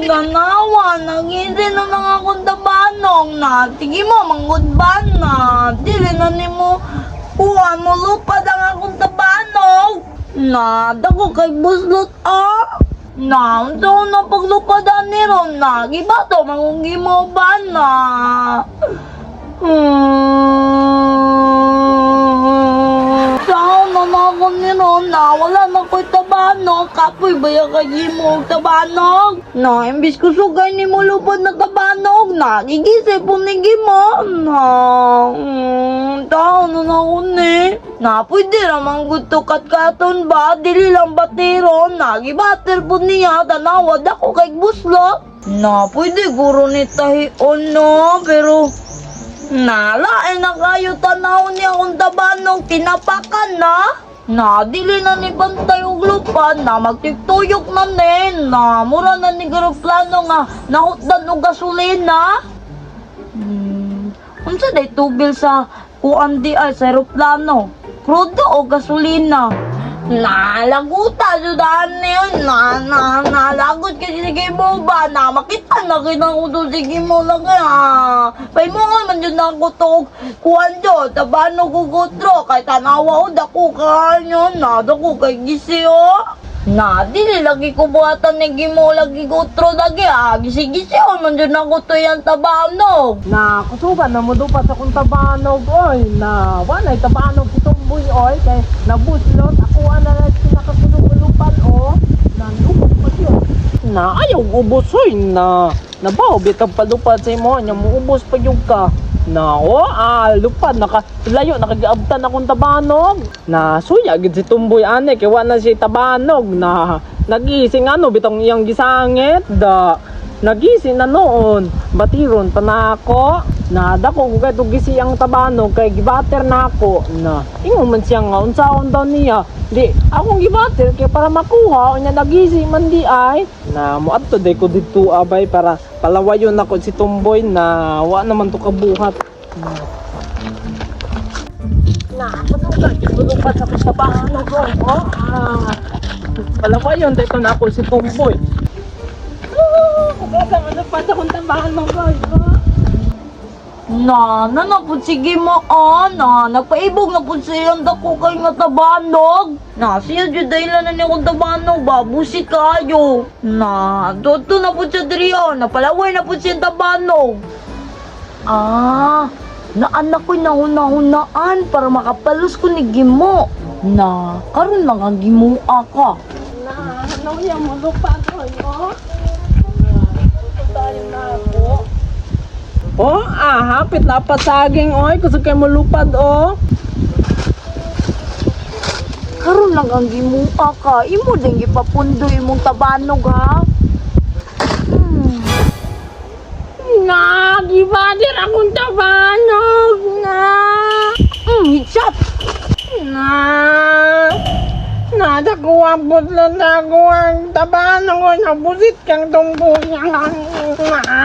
Tanawa, nagisi na lang akong tabanong na. Sige mo, manggudban na. Dili na nimo kuha mo lupad ang akong tabanog. Na, dako kay buslot ah. Na, unsa na paglupadan ni ron na. Gibato, mangungi mo ba na? Sao na na ako ni Rona, wala na ko'y tabanog. Kapoy ba yung kay mo og tabanog? Na, imbis ko sugay ni mo lupad na tabanog, nagigisip po ni Gimo. Na, tao na na ako ni. Na, pwede ramang gusto katkaton ba? Dili lang batiron. Nagibater po niya, tanawa dako kay buslot. Na, pwede guro ni tahion no, pero nalain na kayo tanaw niya akong tabanog, tinapakan na. Na, dili na ni Bantay og lupan, na magtiktuyok na nin, na mura na ni plano nga, nahutdan og gasolina. Unsa day tubil sa kuan di ay sa eroplano? Krudo o gasolina? Nalaguta judan niyo na na nalagot kasi sige mo ba na makita na kita ko to sige mo lang ah. Paimungon man jud na ako to kuan jo tabano ko gutro kay tanawa o dako kanyo na dako kay gisi oh. Na dili lagi ko buhatan ni Gimo lagi gutro lagi ah gisi gisi on man jud na ko to yan tabanog. Na kusugan na mo dupat sa kong tabanog oy. Na wanay tabanog si Tumboy oy kay nabuslot ako na lang pinakasulong-ulupan oh. Na niubos pa yun. Na ayaw ubos oy na nabaw bitang palupad sa imo nya muubos pa yung ka. Na oh ah lupad naka layo nakagiabtan akong tabanog. Na suya gid si Tumboy ane kay wa na siya tabanog na nagising ano bitong iyang gisangit da nagising na noon batiron pa na ako na dako ko kay gisi ang tabanog kay gibater na ako na ingon man siya nga unsaon daw niya di akong gibater kay para makuha unya nagisi man di ay na moadto day ko didto abay para palawayon nako si Tumboy na wa naman to kabuhat na ako to gibulupat sa tabanog oh ah palawayon day ko na ako si Tumboy. Oh, ano pa sa kong tabanog oy oh. Na, na na po sige mo ah, na, nagpaibog na po siyang dako kay nga tabanog. Na, siya jud dahilan na niya kong tabanog ba, busit kayo. Na, toto na po siya diri oh, napalaway na po siyang tabanog. Ah, naanak ko'y nahuna-hunaan para makapalos ko ni Gimo. Na, karon lang ang gimua ka. Na, ano yan mo lupa oy oh. Tayo na ako. Oh, ah, hapit na pasaging oy, kusog kay mo lupad oh. Karon lang ang gimua ka, imo din gipapundo imong tabanog ha. Na, gibader akong tabanog na. Headshot. Na. Nadakuha po na ako ang tabanog ko na busit kang tumbuyan. Na.